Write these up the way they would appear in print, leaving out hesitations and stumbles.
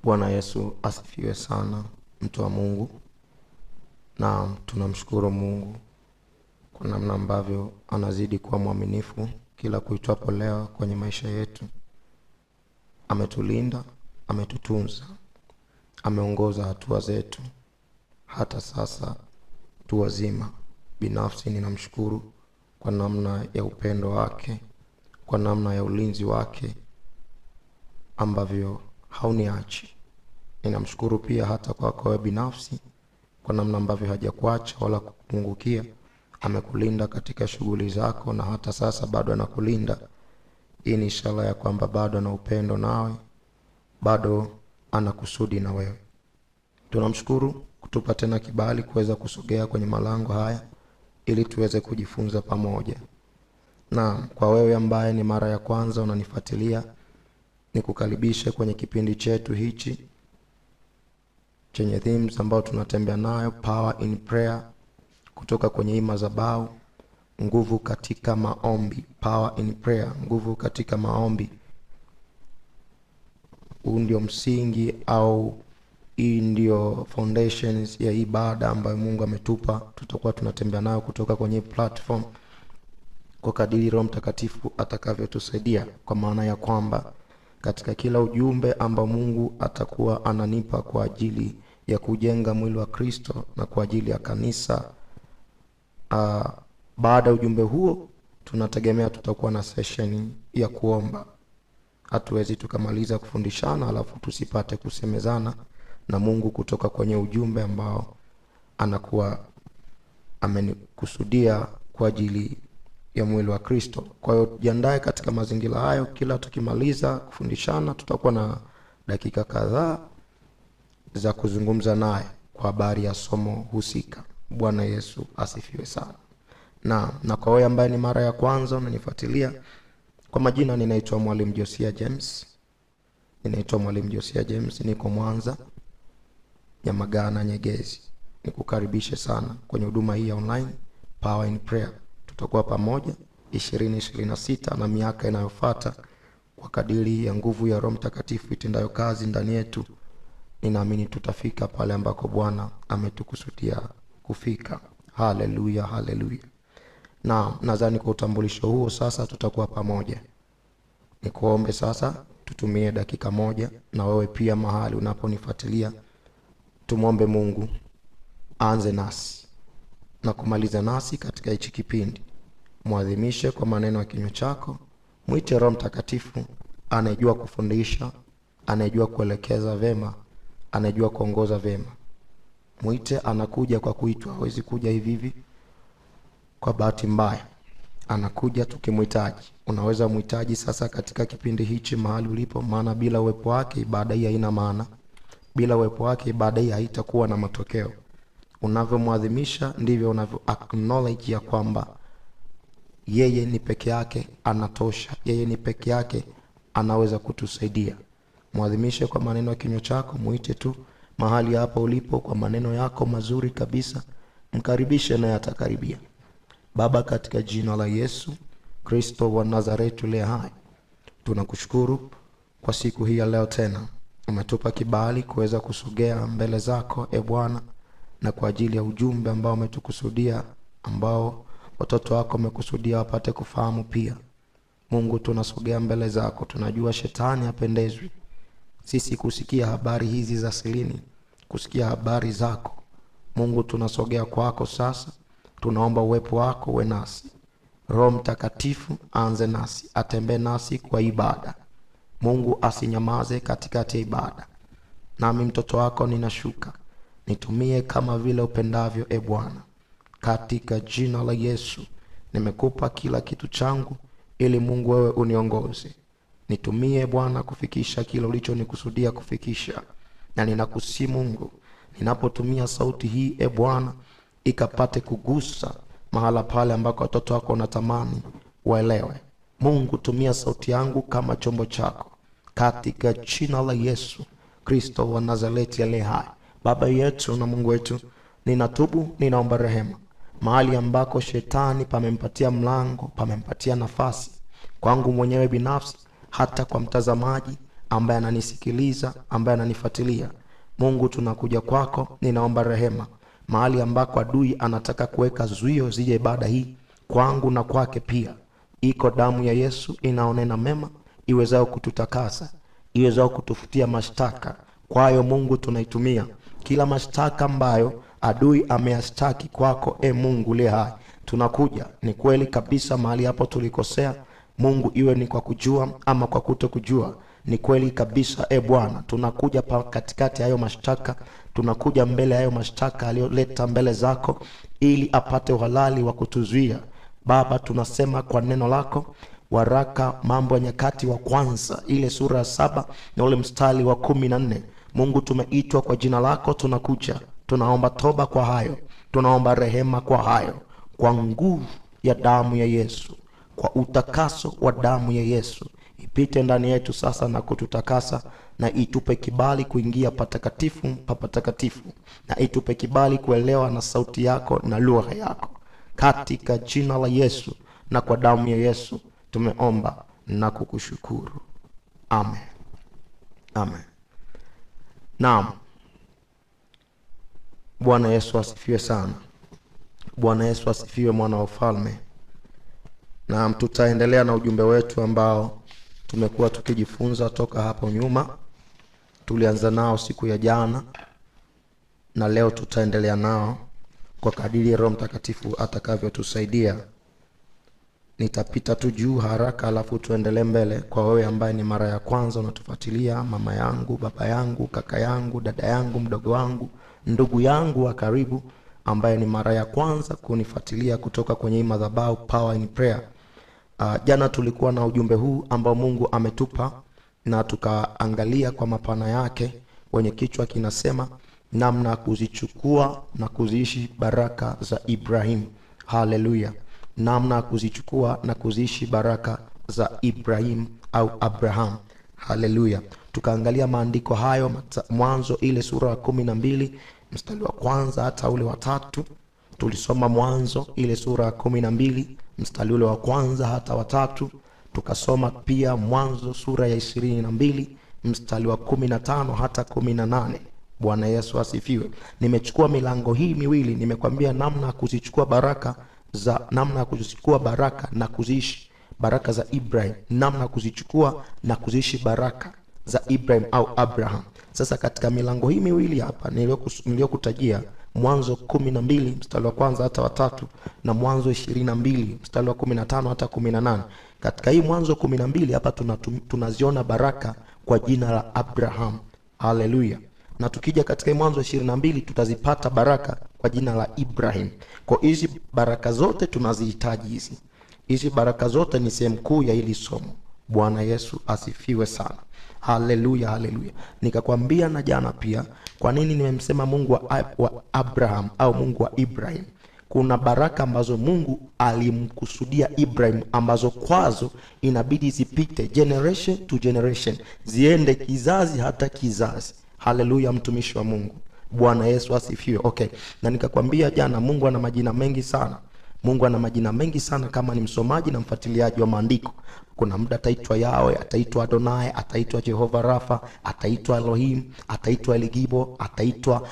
Bwana Yesu asifiwe sana, mtu wa Mungu, na tunamshukuru Mungu kwa namna ambavyo anazidi kuwa mwaminifu kila kuitwapo leo kwenye maisha yetu. Ametulinda, ametutunza, ameongoza hatua zetu hata sasa tu wazima. Binafsi ninamshukuru kwa namna ya upendo wake, kwa namna ya ulinzi wake ambavyo hauniachi. Ninamshukuru pia hata kwako wewe binafsi kwa namna ambavyo hajakuacha wala kukupungukia. Amekulinda katika shughuli zako na hata sasa bado anakulinda. Hii ni ishara ya kwamba bado ana upendo nawe, bado ana kusudi na wewe. Tunamshukuru kutupa tena kibali kuweza kusogea kwenye malango haya ili tuweze kujifunza pamoja. Na kwa wewe ambaye ni mara ya kwanza unanifuatilia, nikukaribishe kwenye kipindi chetu hichi chenye themes ambayo tunatembea nayo, Power in Prayer, kutoka kwenye hii madhabahu, nguvu katika maombi. Power in Prayer, nguvu katika maombi. Huu ndio msingi au hii ndio foundations ya ibada ambayo Mungu ametupa. Tutakuwa tunatembea nayo kutoka kwenye platform kwa kadiri Roho Mtakatifu atakavyotusaidia, kwa maana ya kwamba katika kila ujumbe ambao Mungu atakuwa ananipa kwa ajili ya kujenga mwili wa Kristo na kwa ajili ya kanisa, baada ya ujumbe huo tunategemea tutakuwa na session ya kuomba. Hatuwezi tukamaliza kufundishana alafu tusipate kusemezana na Mungu kutoka kwenye ujumbe ambao anakuwa amenikusudia kwa ajili ya mwili wa Kristo. Kwa hiyo jiandae katika mazingira hayo. Kila tukimaliza kufundishana, tutakuwa na dakika kadhaa za kuzungumza naye kwa habari ya somo husika. Bwana Yesu asifiwe sana. Na kwa wewe ambaye ni mara ya kwanza unanifuatilia, kwa majina ninaitwa Mwalimu Josia James. Ninaitwa Mwalimu Josia James, niko Mwanza, Nyamagana, Nyegezi. Nikukaribishe sana kwenye huduma hii ya online Power in Prayer. Tutakuwa pamoja 2026 na miaka inayofuata kwa kadiri ya nguvu ya Roho Mtakatifu itendayo kazi ndani yetu. Ninaamini tutafika pale ambako Bwana ametukusudia kufika. Haleluya, haleluya. Na nadhani kwa utambulisho huo sasa tutakuwa pamoja. Nikuombe sasa tutumie dakika moja, na wewe pia mahali unaponifuatilia, tumwombe Mungu aanze nasi na kumaliza nasi katika hichi kipindi. Mwadhimishe kwa maneno ya kinywa chako, mwite Roho Mtakatifu anayejua kufundisha, anayejua kuelekeza vema, anayejua kuongoza vema. Mwite, anakuja kwa kuitwa, hawezi kuja hivi hivi kwa bahati mbaya. Anakuja tukimhitaji. Unaweza mhitaji sasa katika kipindi hichi mahali ulipo, maana bila uwepo wake ibada hii haina maana. Bila uwepo wake ibada hii haitakuwa na matokeo. Unavyomwadhimisha ndivyo unavyo acknowledge ya kwamba yeye ni peke yake anatosha, yeye ni peke yake anaweza kutusaidia. Mwadhimishe kwa maneno ya kinywa chako, muite tu mahali hapa ulipo kwa maneno yako mazuri kabisa, mkaribishe naye atakaribia. Baba, katika jina la Yesu Kristo wa Nazareti uliye hai, tunakushukuru kwa siku hii ya leo tena. Umetupa kibali kuweza kusogea mbele zako, e Bwana, na kwa ajili ya ujumbe ambao umetukusudia, ambao watoto wako wamekusudia wapate kufahamu pia. Mungu, tunasogea mbele zako, tunajua shetani hapendezwi sisi kusikia habari hizi za silini, kusikia habari zako. Mungu, tunasogea kwako sasa, tunaomba uwepo wako uwe nasi. Roho Mtakatifu aanze nasi, atembee nasi kwa ibada. Mungu asinyamaze katikati ya ibada. Nami mtoto wako ninashuka, nitumie kama vile upendavyo, e Bwana, katika jina la Yesu. Nimekupa kila kitu changu, ili Mungu wewe uniongoze. Nitumie Bwana kufikisha kile ulichonikusudia kufikisha, na ninakusihi Mungu, ninapotumia sauti hii e Bwana, ikapate kugusa mahala pale ambako watoto wako wanatamani waelewe. Mungu, tumia sauti yangu kama chombo chako, katika jina la Yesu Kristo wa Nazareti aliye hai. Baba yetu na Mungu wetu, ninatubu, ninaomba rehema mahali ambako shetani pamempatia mlango, pamempatia nafasi, kwangu mwenyewe binafsi, hata kwa mtazamaji ambaye ananisikiliza, ambaye ananifuatilia. Mungu, tunakuja kwako, ninaomba rehema mahali ambako adui anataka kuweka zuio zije ibada hii kwangu na kwake pia. Iko damu ya Yesu inaonena mema, iwezayo kututakasa, iwezayo kutufutia mashtaka. Kwayo Mungu tunaitumia kila mashtaka ambayo adui ameyashtaki kwako, e Mungu uliye hai, tunakuja. Ni kweli kabisa, mahali hapo tulikosea Mungu, iwe ni kwa kujua ama kwa kuto kujua. Ni kweli kabisa, e Bwana, tunakuja pa katikati hayo mashtaka, tunakuja mbele hayo mashtaka aliyoleta mbele zako, ili apate uhalali wa kutuzuia. Baba, tunasema kwa neno lako, waraka Mambo ya Nyakati wa kwanza ile sura ya 7 na ule mstari wa 14. Mungu, tumeitwa kwa jina lako, tunakuja, tunaomba toba kwa hayo, tunaomba rehema kwa hayo, kwa nguvu ya damu ya Yesu, kwa utakaso wa damu ya Yesu ipite ndani yetu sasa na kututakasa, na itupe kibali kuingia patakatifu pa patakatifu, na itupe kibali kuelewa na sauti yako na lugha yako, katika jina la Yesu na kwa damu ya Yesu tumeomba na kukushukuru, amen, amen. Naam, Bwana Yesu asifiwe sana. Bwana Yesu asifiwe, mwana wa ufalme. Naam, tutaendelea na ujumbe wetu ambao tumekuwa tukijifunza toka hapo nyuma. Tulianza nao siku ya jana na leo tutaendelea nao kwa kadiri Roho Mtakatifu atakavyotusaidia. Nitapita tu juu haraka, alafu tuendelee mbele. Kwa wewe ambaye ni mara ya kwanza unatufuatilia, mama yangu, baba yangu, kaka yangu, dada yangu, mdogo wangu, ndugu yangu wa karibu, ambaye ni mara ya kwanza kunifuatilia kutoka kwenye hii madhabahu Power in Prayer. Jana tulikuwa na ujumbe huu ambao Mungu ametupa na tukaangalia kwa mapana yake, wenye kichwa kinasema namna kuzichukua na kuziishi baraka za Ibrahim. Haleluya! Namna kuzichukua na kuziishi baraka za Ibrahim au Abraham. Haleluya! Tukaangalia maandiko hayo, Mwanzo ile sura ya 12 mstari wa kwanza hata ule wa 3. Tulisoma Mwanzo ile sura ya 12 mstari ule wa kwanza hata wa 3. Tukasoma pia Mwanzo sura ya 22 mstari wa 15 hata 18. Bwana Yesu asifiwe. Nimechukua milango hii miwili, nimekwambia namna kuzichukua baraka za, namna kuzichukua baraka na kuziishi baraka za Ibrahim, namna kuzichukua na kuziishi baraka za Ibrahim au Abraham. Sasa katika milango hii miwili hapa niliyokutajia, Mwanzo 12 mstari wa kwanza hata wa 3 na Mwanzo 22 mstari wa 15 hata 18. Katika hii Mwanzo 12 hapa tunaziona baraka kwa jina la Abraham. Haleluya. Na tukija katika hii Mwanzo 22 tutazipata baraka kwa jina la Ibrahim. Kwa hizi baraka zote tunazihitaji hizi. Hizi baraka zote ni sehemu kuu ya hili somo. Bwana Yesu asifiwe sana. Haleluya, haleluya. Nikakwambia na jana pia kwa nini nimemsema Mungu wa Abraham au Mungu wa Ibrahim. Kuna baraka ambazo Mungu alimkusudia Ibrahim ambazo kwazo inabidi zipite generation to generation, ziende kizazi hata kizazi. Haleluya, mtumishi wa Mungu. Bwana Yesu asifiwe. Okay. Na nikakwambia jana Mungu ana majina mengi sana. Mungu ana majina mengi sana kama ni msomaji na mfuatiliaji wa maandiko. Kuna muda ataitwa Yahweh, ataitwa Adonai, ataitwa Jehova Rafa, ataitwa Elohim, ataitwa Eligibo, ataitwa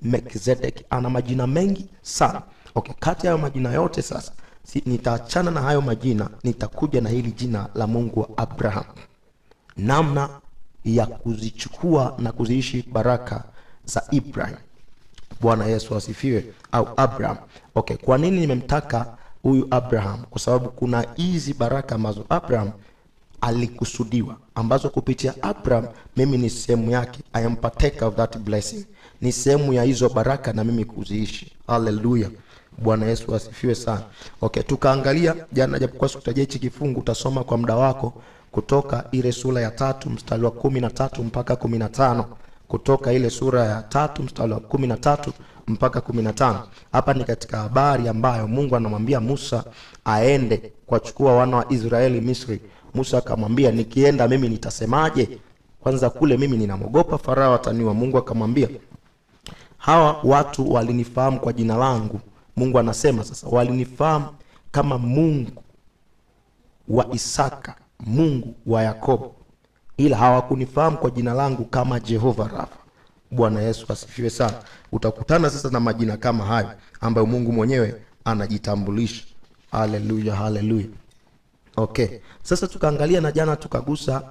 Melkizedek. Ana majina mengi sana. Okay, kati ya hayo majina yote sasa, nitaachana na hayo majina, nitakuja na hili jina la Mungu wa Abraham. Namna ya kuzichukua na kuziishi baraka za Ibrahim. Bwana Yesu asifiwe, au Abraham. Okay, kwa nini nimemtaka huyu Abraham? Kwa sababu kuna hizi baraka ambazo Abraham alikusudiwa, ambazo kupitia Abraham mimi ni sehemu yake. I am partaker of that blessing. Ni sehemu ya hizo baraka na mimi kuziishi. Hallelujah. Bwana Yesu asifiwe sana. Okay, tukaangalia jana, japokuwa sikutajia hichi kifungu, utasoma kwa muda wako, kutoka ile sura ya 3 mstari wa 13 mpaka 15. Kutoka ile sura ya 3 mstari wa 13 mpaka 15. Hapa ni katika habari ambayo Mungu anamwambia Musa aende kuwachukua wana wa Israeli Misri. Musa akamwambia, nikienda mimi nitasemaje? Kwanza kule mimi ninamwogopa Farao ataniua. Mungu akamwambia, hawa watu walinifahamu kwa jina langu. Mungu anasema sasa, walinifahamu kama Mungu wa Isaka, Mungu wa Yakobo. ila hawakunifahamu kwa jina langu kama Jehova Rafa. Bwana Yesu asifiwe sana. Utakutana sasa na majina kama hayo ambayo Mungu mwenyewe anajitambulisha. Haleluya, haleluya. Okay, sasa tukaangalia na jana tukagusa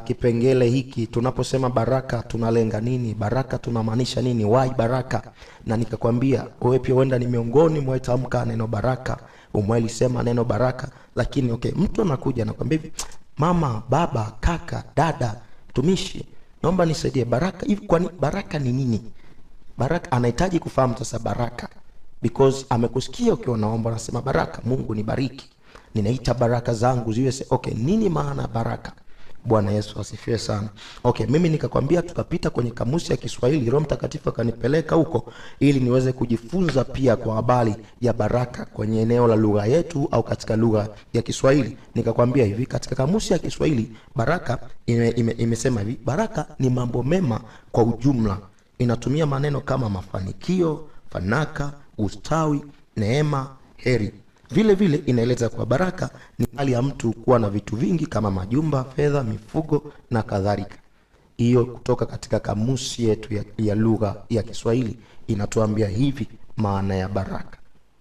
kipengele hiki. Tunaposema baraka tunalenga nini? Baraka tunamaanisha nini? Why baraka? Na nikakwambia wewe pia huenda ni miongoni mwa tamka neno baraka, umelisema neno baraka, lakini okay, mtu anakuja anakwambia hivi, mama, baba, kaka, dada, mtumishi, naomba nisaidie baraka hivi. Kwani baraka ni nini? Baraka anahitaji kufahamu sasa baraka, because amekusikia ukiwa naomba unasema baraka, Mungu nibariki, ninaita baraka zangu ziwe okay, nini maana baraka? Bwana Yesu asifiwe sana. Okay, mimi nikakwambia tukapita kwenye kamusi ya Kiswahili, Roho Mtakatifu akanipeleka huko ili niweze kujifunza pia kwa habari ya baraka kwenye eneo la lugha yetu au katika lugha ya Kiswahili. Nikakwambia hivi, katika kamusi ya Kiswahili baraka imesema hivi, baraka ni mambo mema kwa ujumla. Inatumia maneno kama mafanikio, fanaka, ustawi, neema, heri. Vile vile inaeleza kuwa baraka ni hali ya mtu kuwa na vitu vingi kama majumba, fedha, mifugo na kadhalika. Hiyo kutoka katika kamusi yetu ya lugha ya Kiswahili inatuambia hivi maana ya baraka.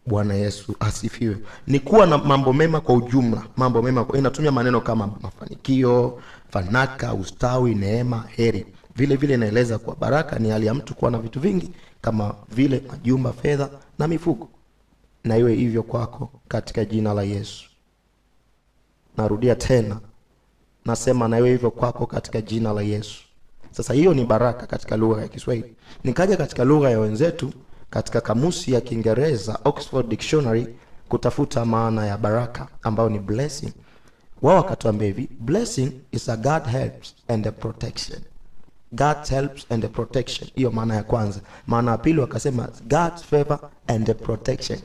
Bwana Yesu asifiwe. Ni kuwa na mambo mema kwa ujumla, mambo mema inatumia maneno kama mafanikio, fanaka, ustawi, neema, heri. Vile vile inaeleza kuwa baraka ni hali ya mtu kuwa na vitu vingi kama vile majumba, fedha na mifugo. Na iwe hivyo kwako katika jina la Yesu. Narudia tena, nasema na iwe hivyo kwako katika jina la Yesu. Sasa hiyo ni baraka katika lugha ya Kiswahili. Nikaja katika lugha ya wenzetu katika kamusi ya Kiingereza Oxford Dictionary kutafuta maana ya baraka ambayo ni blessing. Wao wakatuambia hivi, blessing is a God helps and a protection. God helps and a protection. Hiyo maana ya kwanza. Maana ya pili wakasema God's favor and a protection.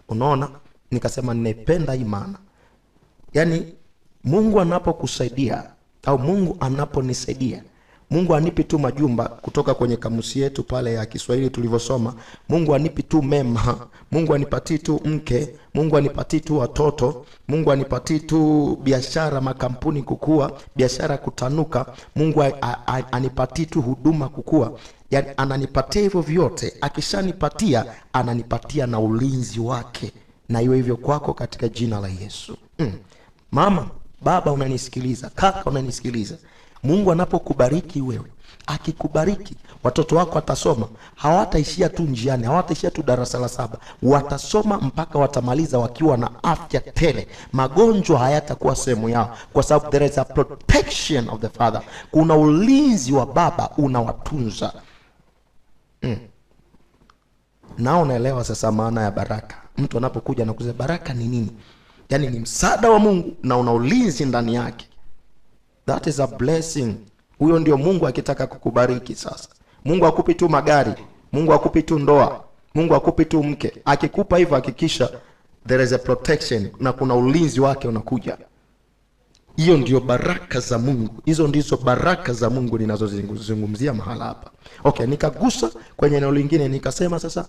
Unaona, nikasema ninaipenda hii maana. Yaani Mungu anapokusaidia au Mungu anaponisaidia, Mungu anipi tu majumba kutoka kwenye kamusi yetu pale ya Kiswahili tulivyosoma. Mungu anipi tu mema, Mungu anipatii tu mke, Mungu anipatii tu watoto, Mungu anipatii tu biashara, makampuni kukua, biashara kutanuka, Mungu anipatii tu huduma kukua. Yaani ananipatia hivyo vyote, akishanipatia ananipatia na ulinzi wake, na iwe hivyo kwako katika jina la Yesu. Mama, baba unanisikiliza, kaka unanisikiliza. Mungu anapokubariki wewe, akikubariki watoto wako watasoma, hawataishia tu njiani, hawataishia tu darasa la saba, watasoma mpaka watamaliza wakiwa na afya tele. Magonjwa hayatakuwa sehemu yao, kwa sababu there is a protection of the Father. Kuna ulinzi wa Baba unawatunza. Nao unaelewa sasa maana ya baraka. Mtu anapokuja na kusema baraka ni nini? Yaani ni msaada wa Mungu na una ulinzi ndani yake. That is a blessing. Huyo ndio Mungu akitaka kukubariki sasa. Mungu akupi tu magari, Mungu akupi tu ndoa, Mungu akupi tu mke. Akikupa hivyo hakikisha there is a protection na kuna ulinzi wake unakuja. Hiyo ndio baraka za Mungu. Hizo ndizo baraka za Mungu ninazozungumzia mahala hapa. Okay, nikagusa kwenye eneo lingine nikasema sasa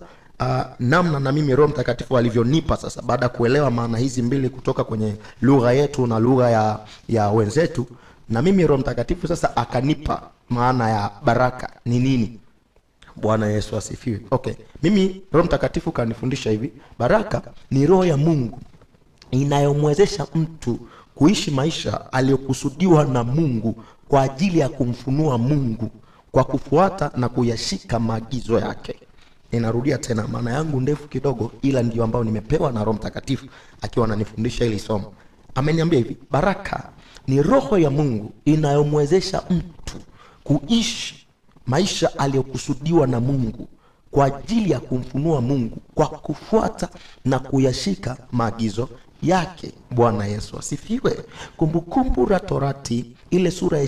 namna na mimi Roho Mtakatifu alivyonipa sasa baada ya kuelewa maana hizi mbili kutoka kwenye lugha yetu na lugha ya wenzetu, na mimi Roho Mtakatifu sasa akanipa maana ya baraka ni nini. Bwana Yesu asifiwe. Okay, mimi Roho Mtakatifu kanifundisha hivi, baraka ni roho ya Mungu inayomwezesha mtu kuishi maisha aliyokusudiwa na Mungu kwa ajili ya kumfunua Mungu kwa kufuata na kuyashika maagizo yake. Ninarudia tena, maana yangu ndefu kidogo, ila ndiyo ambayo nimepewa na Roho Mtakatifu akiwa ananifundisha hili somo. Ameniambia hivi, baraka ni roho ya Mungu inayomwezesha mtu kuishi maisha aliyokusudiwa na Mungu kwa ajili ya kumfunua Mungu kwa kufuata na kuyashika maagizo yake. Bwana Yesu asifiwe. Kumbukumbu la Torati ile sura ya